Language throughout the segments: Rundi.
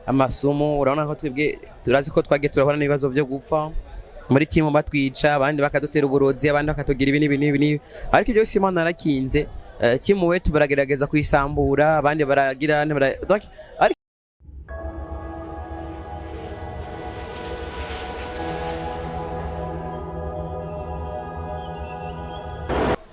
Amasumu, urabona ko twebwe turazi ko twagiye turahura n'ibibazo byo gupfa muri timu, batwica, abandi bakadutera uburozi, abandi bakatugira ibi n'ibi n'ibi n'ibi, ariko ibyo byose Imana yarakinze. Timu wetu baragerageza kuyisambura, abandi baragira donc, ariko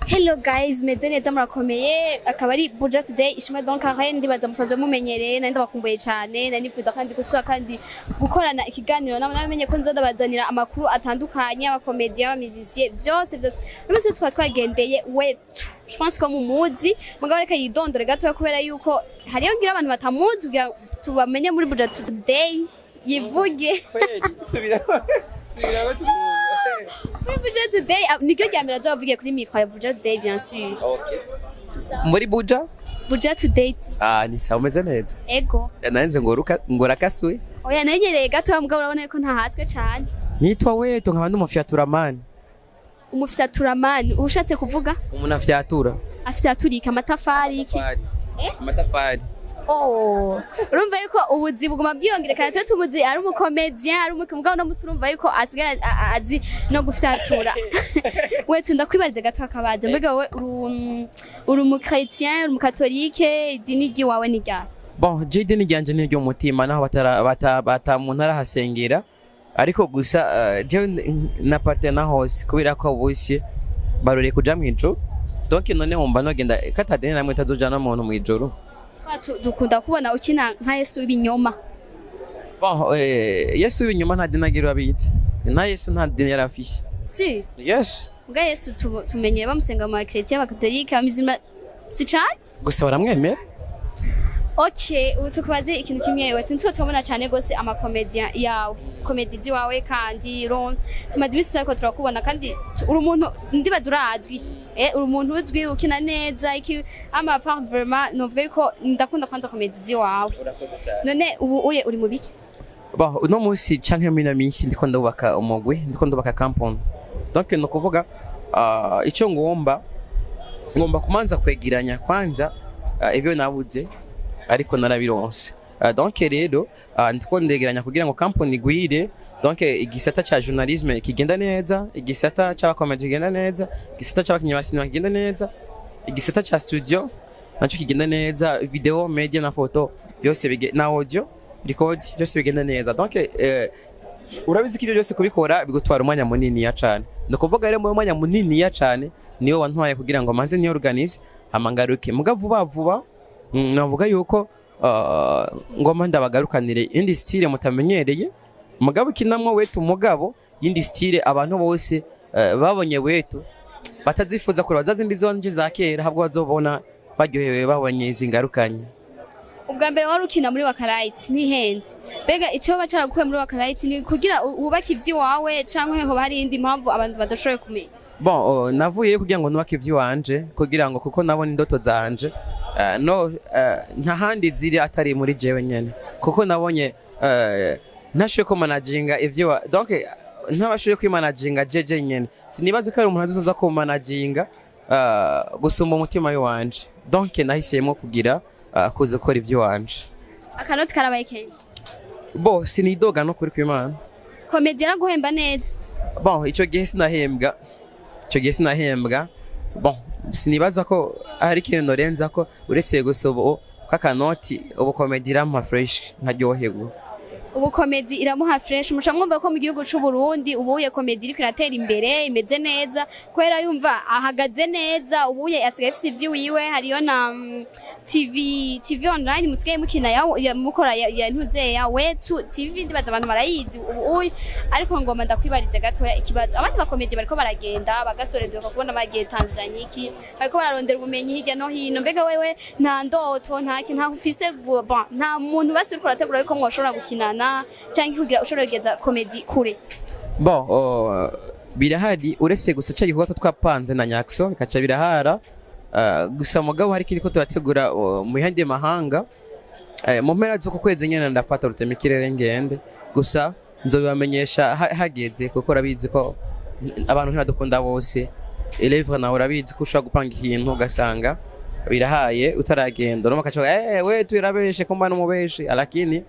Hello guys, meze neza, murakomeye. Akaba ari Buja Today, Ishimwe Don Karen. Ndibaza musanzwe mumenyereye, nari ndabakumbuye cyane, nari nifuza kandi gusura kandi gukorana ikiganiro namwe. Namenye ko nzodabazanira amakuru atandukanye, abacomédien, abamusicien, byose byose. Uyu munsi tukaba twagendeye Wetu. Je pense ko mumuzi, mugabo reka yidondore gatoya kubera yuko hariyo ngira abantu batamuzi, kugira tubamenye muri Buja Today yivuge. Muri Buja Today, ah, niryo rya mbere azobavugiye kuri micro ya Buja Today, bien sûr. Okay. Muri Buja Buja Today. Ah, ni sawa, umeze neza? Ego. Nanze ngo ruka ngo rakasuye. Oya, nanyereye gato, mugabo urabona ko ntahatswe cyane. Nitwa Wetu, nkaba ndi umufyaturamani. Umufyaturamani, ushatse kuvuga? Umuntu afyatura. Afyaturika amatafari iki? Eh? Amatafari. Oh, urumva yuko ubuzi buguma bwiyongerekana. Twe tumuzi ari umucomédien, ari umugabo, no musi urumva yuko asigaye azi no gufyatura. Wetu, ndakwibariza gato akabazo. Mbega wowe uri umuchrétien, uri umukatolike? Idini ry'iwawe ni ryari? Bon, je idini ryanje ni ry'umutima, naho batara bata, bata muntu arahasengera, ariko gusa jewe n'appartena hose kubera ko bose baroreye kuja mw'ijuru. Donc none wumva nogenda katadeni namwe tazojana umuntu mw'ijuru? Dukunda kubona ukina nka Yesu w'ibinyoma. Bon, Yesu w'ibinyoma nta dini agira, urabizi. Na Yesu nta dini yari afise. Si? Yes. Mbwa Yesu tumenye bamusenga mu bakristiya, abakatolika, abamizima, si cane? Gusa baramwemera. Okay, ubu tukubaze ikintu kimwe. We tuntu tubona cyane gose amacomédien yawe, comédie ziwawe, kandi ron tumaze iminsi turiko turakubona, kandi uri umuntu ndibaza urazwi, uri umuntu uzwi ukina neza iki ama part. Vraiment novuga yuko ndakunda kwanza comédie ziwawe. Urakoze cyane. None ubu uye uri mu biki? Bon, uno munsi canke muri ino minsi ndiko ndubaka umugwi, ndiko ndubaka company. Donc ni ukuvuga ico ngomba kumanza kwegeranya kwanza ivyo nabuze, ariko narabironse. Donc rero ndiko ndegeranya kugira ngo company igwire. Donc igisata ca journalisme kigenda neza, igisata c'abacomédie kigenda neza, igisata c'abakinyi ba sinema kigenda neza, igisata ca studio naco kigenda neza, video, media na photo byose na audio record, byose bigenda neza. Donc urabizi ko ibyo byose kubikora bigutwara umwanya munini ya cane. Ni ukuvuga rero mu mwanya munini ya cane niwo wantwaye kugira ngo manze niyorganize, hama ngaruke muga vuba vuba. Navuga yuko ngoma ndabagarukanire indi style mutamenyereye, mugabo ikinamwo Wetu, mugabo yindi style abantu bose babonye Wetu batazifuza kureba za zindi zonje za kera, ahubwo bazobona baryohewe babonye izi ngarukanye. Ubwa mbere wari ukina muri Wakarayiti, ntihenze. Mbega icyo baba caragukuye muri Wakarayiti ni kugira wubake ivy'iwawe, canke hoba hari iyindi mpamvu abantu badashoboye kumenya? Bon, navuyeyo kugira ngo nubake ivy'iwanje, kugira ngo kuko nabona indoto zanje no nta handi ziri atari muri jewe nyene, kuko nabonye ntashoboye ko managinga ivyo, donc ntabashoboye kwimanaginga jeje nyene, sinibaza ko ari umuntu azoza kumanaginga gusumba umutima w'iwanje. Donc nahisemo kugira kuza gukora ivy'iwanje. Akanoti karabaye kenshi? Bo, sinidoga no kuri kw'Imana. Comédie yaraguhemba neza? Bon, ico gihe sinahembwa, ico gihe sinahembwa. Bon, sinibaza ko hari ikintu norenza ko uretse gusa ubu kakanoti, ubu comédie irampa fresh nkaryoherwa. Ubu comédie iramuha fresh. Muca mwumva ko mu gihugu c'u Burundi ubuye comédie iriko iratera imbere, imeze neza, kubera yumva ahagaze neza. Ubuye asigaye afise ivyiwiwe, hariyo na TV online musigaye mukina ya mukora ya ntuze ya Wetu TV, ndibaza abantu barayizi ubu uye. Ariko ngoma ndakwibariza gatoya ikibazo. Abandi bacomédien bariko baragenda bagasoreduka kubona bagiye Tanzania iki, bariko bararondera ubumenyi hirya no hino. Mbega wewe nta ndoto, nta kintu nta ufise bon, nta muntu basi uriko urategura yuko mwoshobora gukinana cyangwa kugira ushobora kugeza comédie kure? Bon, birahari, uretse gusa ca gikorwa twapanze na Nyakso bikaca birahara. Gusa mugabo hari kiriko turategura mu yandi mahanga. Mu mpera z'uku kwezi nyene ndafata rutemikirere ngende, gusa nzobibamenyesha hageze, kuko urabizi ko abantu ntibadukunda bose. Elevre nawe urabizi ko ushobora gupanga ikintu ugasanga birahaye utaragenda, urumva, akaca we turabeshe ko mbana umubeshi, lakini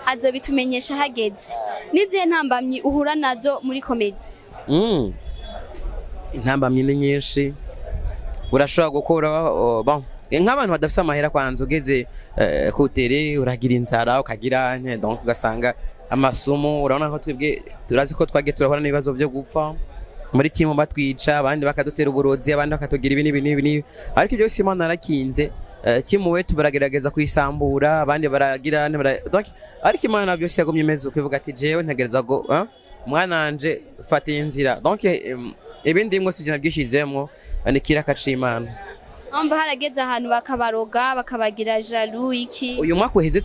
Azobitumenyesha hageze. Nizihe ntambamyi uhura nazo muri comédie? Intambamyi ni nyinshi. Urashobora gukora, oh, bon, nk'abantu badafise amahera, kwanza ugeze ku terrain uragira inzara, ukagira nke, donc ugasanga amasumu. Urabona ko twebwe turazi ko twagiye turahura n'ibibazo byo gupfa muri timu, batwica, abandi bakadutera uburozi, abandi bakatugira ibi n'ibi n'ibi n'ibi, ariko ibyo byose Imana yarakinze. Timu wetu baragerageza kuyisambura, abandi baragira donc, ariko Imana byose yagumye imeze uko, ivuga ati: "Jewe ntegereza go mwana wanje, fata iyi nzira." Donc ibindi mwo sije nabyishizemwo, ni kiraka c'Imana. Umva, harageze ahantu bakabaroga, bakabagira jaloux, iki? Uyu mwaka uheze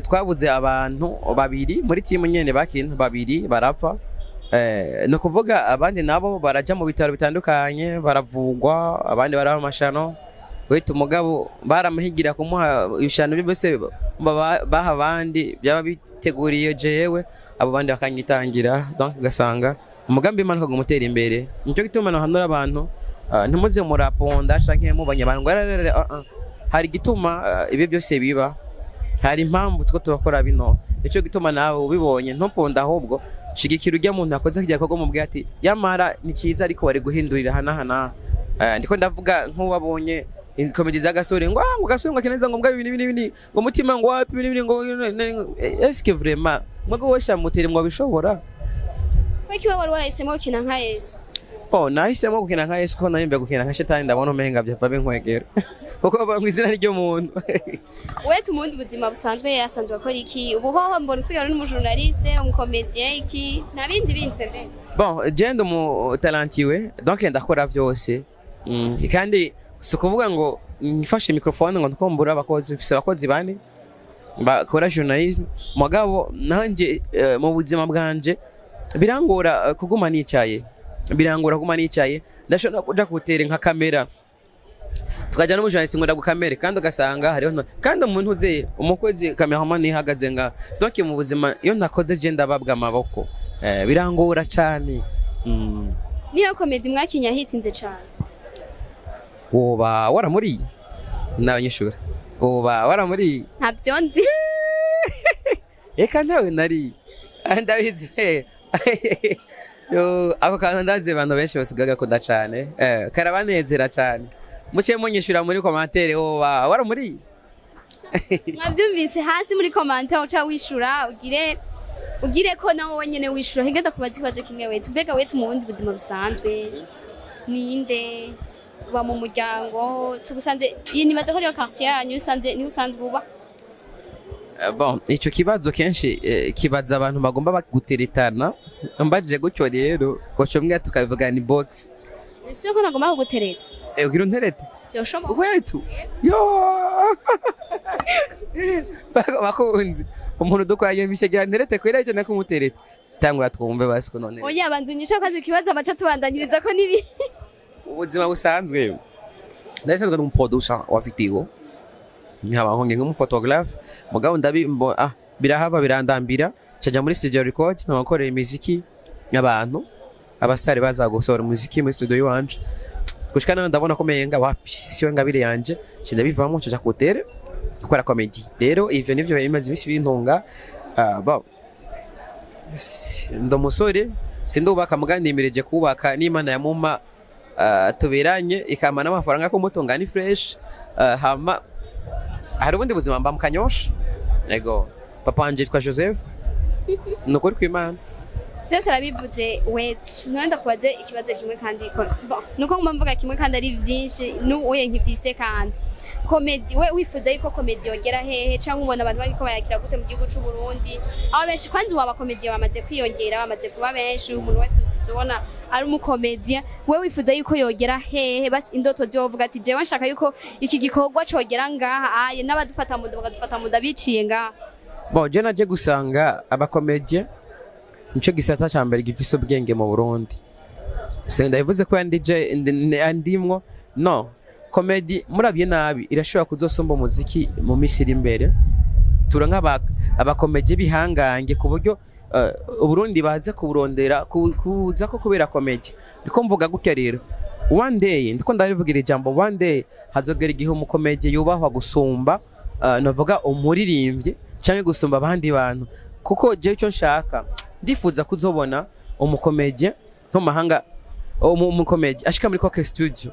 twabuze abantu babiri muri timu nyene, bakintu babiri barapfa. Ni ukuvuga abandi nabo baraja mu bitaro bitandukanye baravugwa, abandi baraba amashano. Wita umugabo baramuhigira kumuha ibishano byose baha abandi, byaba biteguriye jewe, abo bandi bakanyitangira. Donc ugasanga umugambi w'Imana ukaguma utera imbere. Nicyo gituma nahanura abantu, ntimuze muraponda canke mubanye abantu ngo arararara, ah, ah. Hari igituma ibi byose biba, hari impamvu two turakora bino. Nicyo gituma nawe ubibonye ntuponda, ahubwo shigikira ujya muntu akoze kijya gikorwa, mubwira ati: "Yamara ni cyiza, ariko wari guhindurira hana hana." Ndiko ndavuga nk'uwabonye comédie z'agasore ngo ah, ngo gasore ngo akeneza ngo mbwa ibi n'ibi n'ibi, ngo mutima ngo wapi ibi n'ibi, ngo est-ce que vraiment mwebwe wesha mutere ngo bishobora? Kuko iwe wari warahisemo gukina nka Yesu? Oh, nahisemo gukina nka Yesu kuko narimbe gukina nka shetani, ndabona umenga byava binkwegera kuko bava mu izina ry'umuntu. Wetu mu bundi buzima busanzwe yasanzwe akora iki? Ubu hoho mbona usigaye uri umujournaliste, umucomédien, iki, nta bindi bindi pembeni? Bon, je ndi umu talentueux, donc ndakora byose. Kandi si ukuvuga ngo mfashe microphone ngo ndikumbura abakozi, mfise abakozi bane bakora journalisme. Mugabo nanje mu buzima bwanje birangora kuguma nicaye, birangora kuguma nicaye. Ndashobora kuja kutera nka kamera, tukaja n'umujournaliste ngo ndagukamere, kandi ugasanga hariho kandi umuntu uze umukozi cameraman ihagaze nga. Donc mu buzima iyo ntakoze je ndababwa amaboko, birangora cane. Niyo comédie mwakinye yahitinze cane? Woba waramuriye n'abanyeshuri, woba waramuriye? Ntabyo nzi. Eka ntawe nari ndabizi. Yo, ako kantu ndazi abantu benshi basigaye gakunda cane, karabanezera cane. Muce munyishura muri commentaire, woba waramuriye? Mwabyumvise, hasi muri commentaire uca wishura, ugire ko nawe wenyene wishura. Hegeda kubaza ikibazo kimwe wetu. Mbega wetu mu bundi buzima busanzwe ninde uba mu muryango tugusanze? Iyi nibaza ko ariyo quartier yanyu usanze, niho usanzwe uba? Bon, ico kibazo kenshi kibaza abantu bagomba baguteretana. Mbajije gutyo rero goco mbwa tukabivuga ni box. Si ko nagomba kugutereta. Ugira unterete? Vyoshoboka. Wetu yo bakunzi, umuntu dukoranye mishagira nterete kwera icyo nakumutereta. Tangura twumve basi ko none. Oya, banza unyishe ko ikibazo, amaca tubandanyiriza ko nibi. Ubuzima busanzwe ndasanzwe ndi umuproducer wa video, nkaba nkonge nk'umuphotographe, mugabo ndabi ah, birahava birandambira, ncaja muri studio record, nkabakorera imiziki abantu, abasitari baza gusohora umuziki muri studio iwanje. Gushika none ndabona ko menga wapi, siwe ngabire yanje, nca ndabivamo, ncaja ku terrain gukora comedy. Rero ivyo nivyo bimaze imisi bintunga. Bon, ndi umusore, sindubaka, muga nimirije kubaka n'Imana yamuma tuberanye, ikampa n'amafaranga yo kumutunga, ni fresh. Hama hari ubundi buzima mba mu Kanyosha. Yego, papa wanje yitwa Joseph, ni ukuri kw'Imana. Byose arabivuze wetu. None ndakubaze ikibazo kimwe kandi bon, nuko nguma mvuga kimwe kandi ari vyinshi n'uye nkifise. Kandi comédie, we wifuza yuko comédie yogera hehe, canke ubona abantu bariko bayakira gute mu gihugu c'u Burundi, aho benshi kwanza ubu abacomédien bamaze kwiyongera, bamaze kuba benshi, umuntu wese uzobona ari umucomédien? We wifuza yuko yogera hehe? Basi indoto zovuga ati: "Jewe nshaka yuko iki gikorwa cogera ngaha aye, n'abadufata mu nda bakadufata mu nda biciye ngaha." Bon, je naje gusanga abacomédien nico gisata ca mbere gifise ubwenge mu Burundi. Se ndabivuze ko yandije andimwo no comédie, murabye nabi irashobora kuzosomba umuziki mu misi iri imbere. Turonka abacomédien bihangange ku buryo Uburundi baza kuburondera kuza ko kubera comédie. Ndiko mvuga gutya rero, one day, ndiko ndabivugira ijambo, one day hazogera igihe umucomédien yubahwa gusumba navuga umuririmbyi. canke gusumba abandi bantu, kuko jewe icyo nshaka, ndifuza kuzobona umucomédien nko mu mahanga, umucomédien ashika muri Coke Studio.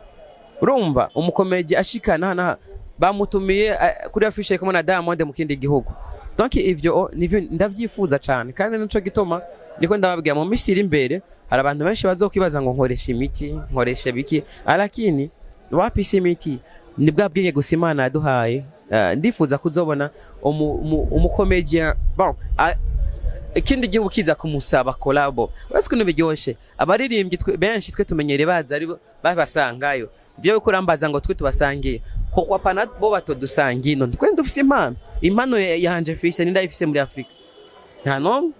Urumva, umucomédien ashika naha naha bamutumiye kuri affiche kumwe na Diamond mu kindi gihugu. Donc ivyo nivyo ndavyifuza cane, kandi nico gituma niko ndababwira, mu minsi iri imbere hari abantu benshi bazokwibaza ngo nkoresha imiti, nkoresha biki, lakini wapi, si imiti, ni bwa bwenge gusa Imana yaduhaye. Ndifuza kuzobona umucomédien, bon, ikindi gihugu kiza kumusaba collabo. Uretse ukuntu biryoshe, abaririmbyi benshi twe tumenyere baza ari bo babasangayo. Ivyo kurambaza ngo twe tubasangiye, pourquoi pas bo batodusangiye? No twe dufise impano, impano yanje fise ni ndayifise muri Afrika nta nomwe.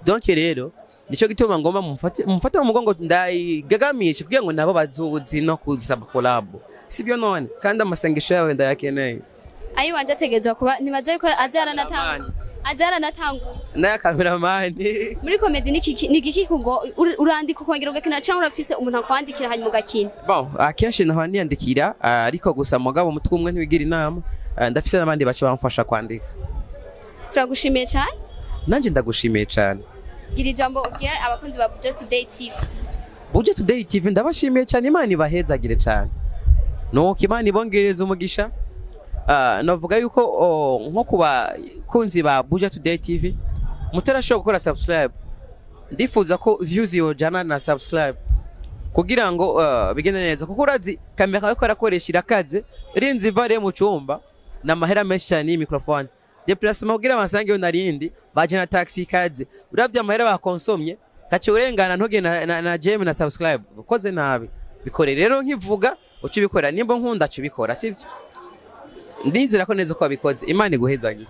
Donc rero nico gituma ngomba mumfate mu mugongo, ndayigagamisha kugira ngo nabo bazozi no kuzaba collabo, sibyo none? Kandi amasengesho yawe ndayakeneye. Ayi wanje ategerezwa kuba, nibaza yuko aza yaranatanguye, aza yaranatanguye. N'aya cameraman. Muri comédie ni igiki kugo urandika ukongera ugakina, cyangwa urafise umuntu akwandikira hanyuma ugakina? Bon, akenshi nahora niyandikira, ariko gusa mugabo umutwe umwe ntiwigira inama. Ndafise n'abandi baca bamfasha kwandika. Turagushimiye cyane. Nanje ndagushimiye cyane. Gira ijambo ubwira abakunzi ba Buja Today TV. Buja Today TV, ndabashimiye cyane, Imana ibahezagire cyane, nuko Imana ibongereza umugisha. Navuga yuko nko ku bakunzi ba Buja Today TV mutarashobora gukora subscribe, ndifuza ko views yojana na subscribe kugira ngo bigende neza, kuko urazi kamera yuko arakoresha irakaze, rinzi iva mu cyumba na mahera menshi cyane y'imicrophone, déplacement kugira basange yo narindi baje na taxi ikaze. Uravye amahera bakonsomye, kace urengana ntuge na j'aime na subscribe, ukoze nabi. Bikore rero, nkivuga uca ubikora, nimba nkunda uca ubikora, sivyo? Ndizera ko neza ko wabikoze. Imana iguhezagire.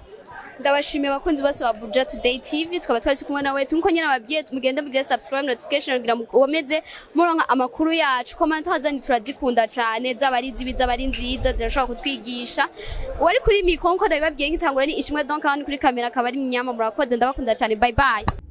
Ndabashimiye abakunzi bose ba Buja Today TV. Tukaba twari kumwe nawe, nkuko nyine ababwiye, mugende mugire subscribe, notification, kugira mukomeze muronka amakuru yacu. Commentaires zanyu turazikunda cyane, zaba ari zibi, zaba ari nziza, zirashobora kutwigisha. Uwari kuri micro, nkuko ndabibabwiye nkitangura, ni Ishimwe Donc, hano kuri kamera akaba ari Mnyama. Murakoze, ndabakunda cyane, bye bye.